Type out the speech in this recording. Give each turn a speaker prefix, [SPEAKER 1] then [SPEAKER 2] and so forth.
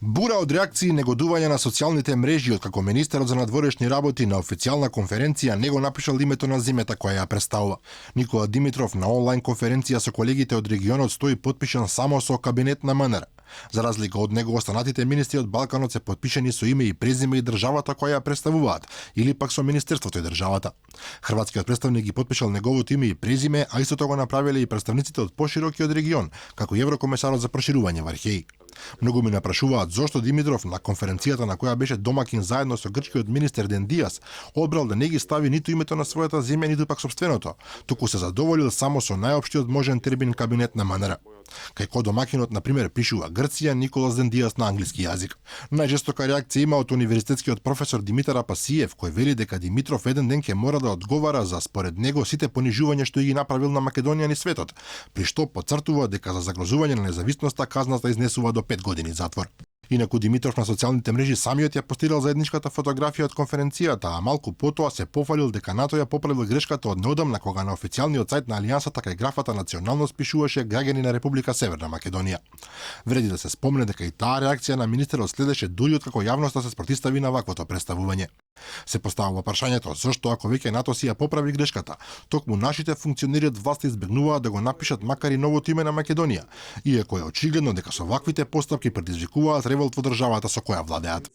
[SPEAKER 1] Бура од реакции и негодување на социјалните мрежи откако министерот за надворешни работи на официјална конференција не го напишал името на земјата која ја представува. Никола Димитров на онлайн конференција со колегите од регионот стои потпишан само со кабинет на МНР. За разлика од него, останатите министри од Балканот се потпишани со име и презиме и државата која ја представуваат, или пак со министерството и државата. Хрватскиот представник ги потпишал неговото име и презиме, а истото го направиле и представниците од поширокиот регион, како и еврокомесарот за проширување Вархеј. Многу ми напрашуваат зошто Димитров на конференцијата на која беше домакин заедно со грчкиот министер Дендијас одбрал да не ги стави ниту името на својата земја, ниту пак сопственото, туку се задоволил само со најопштиот можен термин кабинет на МНР. Кај домакинот, например, пишува Грција, Николас Дендијас на англиски јазик. Најжестока реакција има од универзитетскиот професор Димитар Апасиев, кој вели дека Димитров еден ден ќе мора да одговара за според него сите понижувања што ги направил на Македонија ни светот, при што потцртува дека за загрозување на независноста казната изнесува до 5 години затвор. Инаку Димитров на социјалните мрежи самиот ја постирал заедничката фотографија од конференцијата, а малку потоа се пофалил дека НАТО ја поправил грешката од неодамна кога на официјалниот сајт на Алијансата кај графата националност пишуваше граѓани на Република Северна Македонија. Вреди да се спомне дека и таа реакција на министерот следеше дури откако јавноста се спротистави на ваквото представување. Се поставува прашањето зошто ако веќе НАТО си ја поправи грешката, токму нашите функционери од власта избегнуваат да го напишат макар и новото име на Македонија, иако е очигледно дека со ваквите постапки предизвикуваат револт во државата со која владеат.